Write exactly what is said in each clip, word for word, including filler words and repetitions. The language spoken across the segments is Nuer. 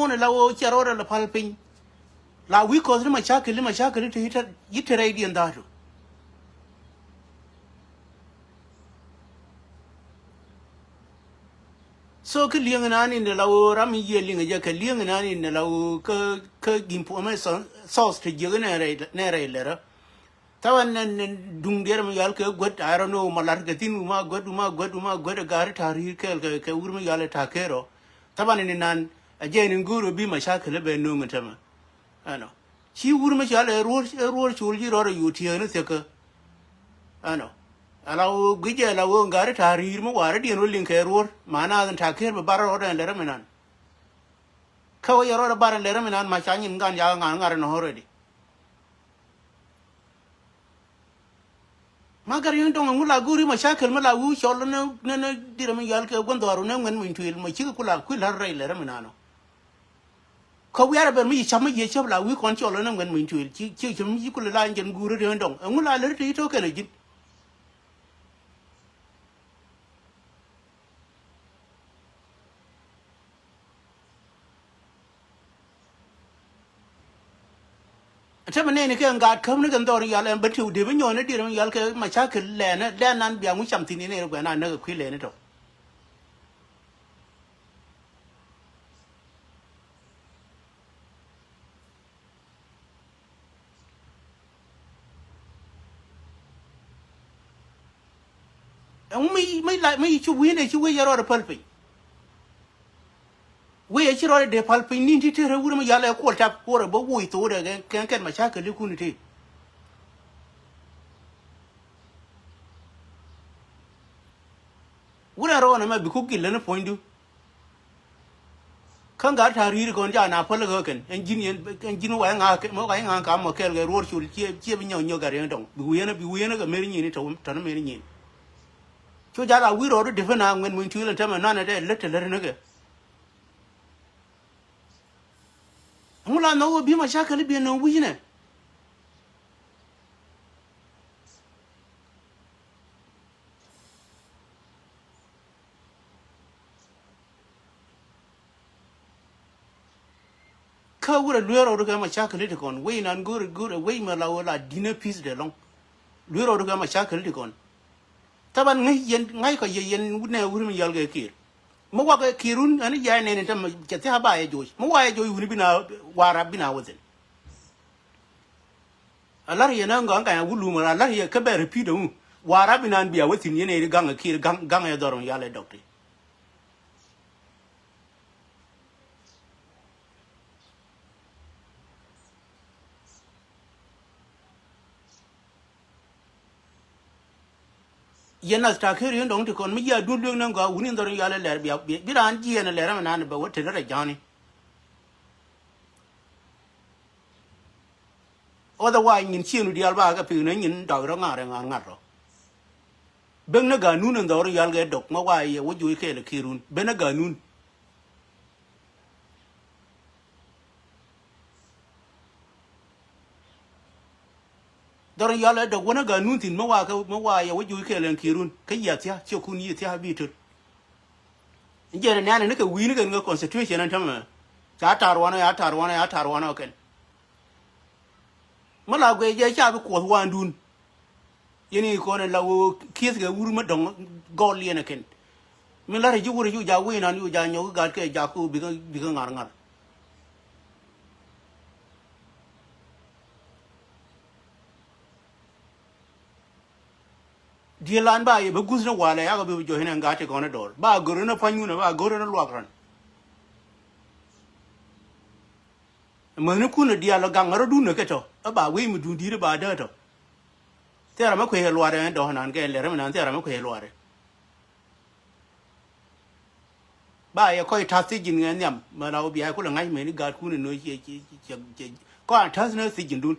ŋuɔ̱n la ɣöö cɛ rɔɔdɛ la pal piny. La wi̱i̱ kɔth ni macakɛl, ni macakɛl te yi̱ te rɛydiɛn dha̱a̱tu. So kä li̱eŋ inan in la ɣöö ram in yiëë liŋ jɛ kɛ li̱eŋ inan in la ɣöö kä, kä gin puɔmɛ thɔth te jiäk nɛ rɛy, nɛ rɛy lɛrä. Thaban nɛ, nɛ duŋ diɛɛr mi yɔal kɛ guät, I don't know, ma lar kɛ thi̱n wuma guät, wuma guät, wuma guät, ɛ ga̱ri ta̱ri̱i̱r kɛɛl kɛ, kɛ wur mi yɔal ɛ ta̱ kerɔ. Thaban ni nan ɛ jɛɛn in go̱o̱r ɛ bi macakɛl ɛ bɛ nööŋ ɛ tämɛ. Ɛnɔ. Ci wur mi cɔal ɛ ruɔ̱r, ɛ ruɔ̱r col ji̱ rɔɔdɛ yo̱o̱ ti̱eeni thiäkä. Ɛnɔ. Ala wä gui̱c ɛ la wä ga̱ri ta̱ri̱i̱r mi wa̱a̱ rɔ̱diɛn wä liŋ kɛ ruɔ̱r. Ma naath in ta̱ ker bɛ bar rɔɔdɛ ɛn lɛrä mi nan. Kä wä yɛ rɔɔdɛ bar ɛn lɛrä mi nan ma ca nyin gan yakä ŋa̱n ŋa̱r ɛn ɣɔ̱r rɛdi. Ma Gariŋ Dɔŋ ɛŋu la go̱o̱ri macakɛl mi la wi̱i̱ cɔl ni, ni, ni dirɛ mi yɔal kɛ gua̱n dhɔaru ni ŋuɛn muny tuil ma cikɛ ku la kui̱ la̱r rɛy lɛrä mi nanɔ. Kä wiarɛ ben mi ci cam mi yiëë cäp la wi̱i̱ kɔn cɔl ni ŋuɛn muny tuil ci, ci cam mi ci ku la la jɛn guuri Riŋ Dɔŋ ɛŋu la lär ti ci to̱ kɛn ɛ ji̱n. Ɛ tämɛ nɛɛni kɛ ŋa̱a̱t käm ni kɛ dhɔr yal ɛn bä tiw dee bi nyɔɔn ni dier mi yal kɛ macakɛl lɛɛni lɛɛn nan bia ŋu cam thi̱n in nɛɛni guɛn a näk ɛ kui̱ lɛɛni tɔ. Ɛŋu mi, mi la, mi ci wi̱i̱n ɛ ci wec ɛ rɔɔdɛ päl piny. Wec ɛ ci rɔɔdɛ dee päl piny ni̱n ti te rɛ wurɛ mi yal ɛ kuɔl tap kuɔrɛ bä woc thoodɛ kɛn, kɛn, kɛn macakɛl ikun ite. Wurɛ rɔɔdɛ mɛ bi ku gil lä ni puɔ̱nydu. Kä ŋa̱r ta̱a̱ ri̱i̱ri kɔn ca na päl kä kɛn ɛn ji̱n yɛn, ɛn ji̱n wa̱i̱ ŋa̱a̱ kɛ, wa̱i̱ ŋa̱a̱ ka mɔ kɛɛl kɛ ruɔr col ciɛ, ciɛ bi nyɔk nyɔk Gariŋ Dɔŋ bi wi̱i̱ ɛn, bi wi̱i̱ ɛn kɛ mer nyin i̱ tɔ̱, tɔ̱ ni mer nyin. Cu jal a wi̱i̱ rɔɔdu depä na ŋuɛn muny tuil ɛn tämɛ nanɛ dee lät te lät ni kɛ. Ɛŋu la nhɔk wä bi macakɛl i̱ bi ɛn nöŋ wi̱i̱ nɛ. Kä wurɛ lueer rɔɔdu kɛ macakɛl ti kɔn wec nan go̱o̱r go̱o̱r wec mɛ la wä la di̱n ɛ pi̱th dee lɔŋ. Lueer rɔɔdu kɛ macakɛl ti kɔn. Thaban ŋäc yɛn ŋa̱c kɔ yɛ yɛn wut nɛ wur mi yɔl kɛ kiir. Mi wakɛ kiir wun ɛn jɛ nɛn in tämɛ cɛ thia̱a̱ ba yɛ joc mi wa yɛ joc wuni bina warap bina wä thi̱n. A la̱r yɛ nä ŋɔ̱a̱ŋ ka̱n a wut lumä a la̱r yɛ kä bɛ repeat ɛŋu. Warap inan bia wä thi̱n yɛn ɛ ri gaŋ ɛ kiir gaŋ, gaŋ ɛ dhɔr in yal ɛ dɔk ti. Yɛn nath ta̱a̱ ker yɛn dɔ̱ŋ ti kɔn mi ji̱ a duut lueŋ näŋ gɔaa wuni in dhɔr in yal ɛ lɛr bia, bi, bi raan jiɛɛn ɛ lɛr ɛmɛ nan bɛ wä te lät ɛ ja̱a̱ni. Otherwise nyin ciëënu diaal ba kɛ pik ni nyin dɔk rɔ ŋa̱r ɛ ŋa̱r ŋa̱r rɔ. Bek ni ganun in dhɔr in yal kɛ dɔk ma wa yɛ wä juɔc kɛɛl ɛ ki̱run ben ni ganun. Dhɔr in yal ɛ dɔk wä ni ganun thi̱n ma wa kɛ ma wa yɛ wä juɔc kɛɛl ɛn ki̱run kä yiath thia̱ ciɛkun yiëë thia̱ bi töt. Jiɛn in nɛ̈nɛ ni kɛ wi̱i̱ ni kɛn kɛ constitution ɛn tämɛ. Ca tar wanɔ ya tar wanɔ ya tar wanɔ kɛn. Mi la guic jɛ ca bi kuɔth wa̱a̱ndun. Yɛn i̱ kɔn in la wee kieth kɛ wur mi dɔ̱ŋ gɔl yɛn ɛ kɛn. Mi la rɛ ji̱ wur ji̱ wä ja wi̱i̱ nan ji̱ wä ja nyɔk i̱ gat kɛ jak kä bikɛ, bikɛ ŋa̱r ŋa̱r. Diëëlan ba yɛ bä guth ni walɛ yakɛ bi bi jɔ̱c ni ɛn gat ti kɔn ni dɔɔr ba go̱r ni pua̱ny wunɛ ba go̱r ni luak rɔn. Mäthnikun ɛ diaal ɛ gaŋ rɔ̱dun ɛ kɛ tɔ ɛ ba wec mi duun di̱i̱t ɛ ba däätɔ. Thil ram mi kuec ɛ luaarɛ ɛn dɔ̱k ɛnan kɛ lɛr mi nan thil ram mi kuec ɛ luaarɛ. Ba yɛ kɔc ta̱th thiec ji̱n ŋɛ nhiam mɛ la wä bia kulɛ ŋa̱c meni gaatkun ɛ no̱o̱c ciɛ ciɛ ciɛ ciɛ kɔn ta̱th ni thiec ji̱ndun.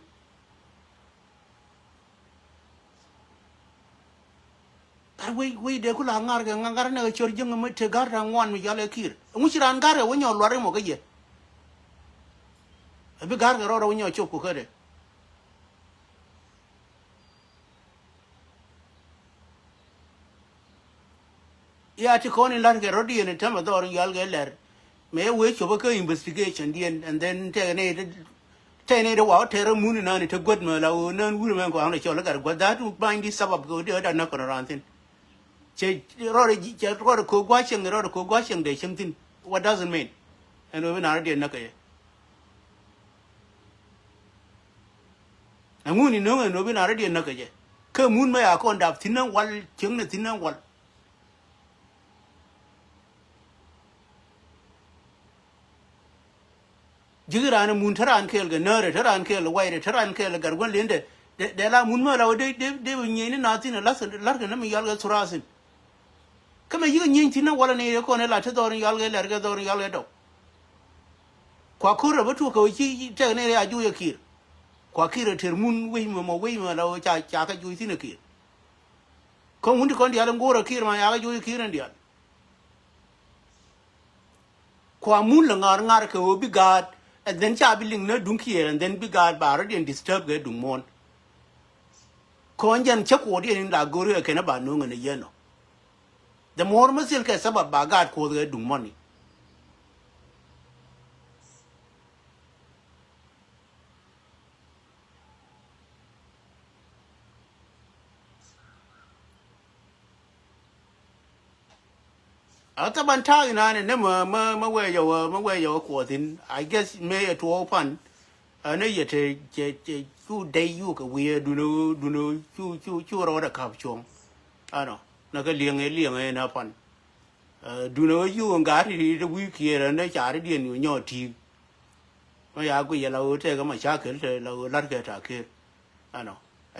Gat wec wec dee ku la ŋa̱r kɛ ŋa̱r nɛ kɛ cör jiäŋ mi te ga̱r da̱ŋ ŋuan mi yɔl ɛ ki̱i̱r. Ɛŋu ci raan ga̱r kɛ wä nyɔk luar imɔ kä yɛ. Ɛ bi ga̱r kɛ rɔɔd ɛ wä nyɔk cop ku kädɛ. Ya ti kɔn in la̱t kɛ rɔ̱diɛn in tämɛ dhɔr in yɔal kɛ lɛr. Mëë wee copä kä investigation diɛn, and then tɛk nɛy ti, tɛk nɛy ti wa wä tɛr mun inani te guät mɛ la wä nään wur mɛ kɔaŋ lɛ cɔl i̱ gat guät that, bind this sabab kɛ wä di ɣä da näk kɔn raan thin. Cɛ rɔɔdɛ ji̱, cɛ rɔɔdɛ ko̱ gua̱c cieŋ, rɔɔdɛ ko̱ gua̱c cieŋ dee cieŋ thi̱n. What does it mean? Ɛn ɣöö bi naarä diɛn näk kɛ jɛ. Ɛŋu ni no̱ŋ ɛn ɣöö bi naarä diɛn näk kɛ jɛ? Kä mun mɛ ya kɔn dap thi̱n ɛn wal, cieŋ ni thi̱n ɛn wal. Ji̱ raan mun te raan kɛɛl kɛ näärɛ, te raan kɛɛl kɛ wayrɛ, te raan kɛɛl kɛ gat gua̱n lendɛ. Dee, dee la mun mɛ la wä dee, dee, dee bi nyieyni naath thi̱n ɛ la̱th, la̱rkɛ ni mi yɔal kɛ thurath thi̱n. Kä mɛ yi̱k ɛ nyieny thi̱n ɛ walɛ ni rɛ kɔn ɛ la te dhɔr in yɔal kɛ lɛr kɛ dhɔr in yɔal kɛ dɔk. Kua ko̱r rɛ bä tuɔk kɛ wä ci tɛk ni rɛ a juuc ɛ ki̱i̱r. Kua ki̱i̱r ɛ tër mun wec mɛ mɔ wec mɛ la wä ca, ca kɛ juuc thi̱n ɛ ki̱i̱r. Kä wun ti kɔn diaal in go̱o̱r ɛ ki̱i̱r ma yakä juuc ɛ ki̱i̱r in diaal. Kua mun lɛ ŋa̱r ŋa̱r kɛ ɣöö bi gaat, and then ca bi liŋ ni duŋ kiɛɛr, and then bi gaat ba rɔ̱diɛn disturb kɛ duŋ muɔ̱ɔ̱n. Kɔn jɛn cä kuɔɔdiɛn in la go̱ri kɛ kɛn ba no̱o̱ŋ ɛn ɛ yɛn ɔ. The more mi thil kɛ sabab ba gaat kuɔth kɛ duŋ muɔ̱ni. A thaban ta̱a̱ inanɛ ni mä, mä, mä wee yɛ wä, mä wee yɛ wä kuɔthin. I guess mëë yɛ tuɔɔk pan. Ɛ ni yɛ te, cɛ, cɛ, cu dey yuk kɛ wi̱i̱, dunɛ, dunɛ, cu, cu, cu rɔɔdɛ ka̱p cuɔ̱ŋ. Ɛnɔ, nɛ kɛ liɛŋɛ, liɛŋɛ inɛ pan. Ɛ, dunɛ wä yuk in gat ti, ti wi̱i̱ kiɛɛr, ɛn dee car i̱diɛn yuk nyɔɔk ti̱i̱k. Mä ya guic yɛ la ɣöö tɛkɛ ma ca kel te la ɣöö la̱rkɛ ta̱a̱ ker. Ɛnɔ.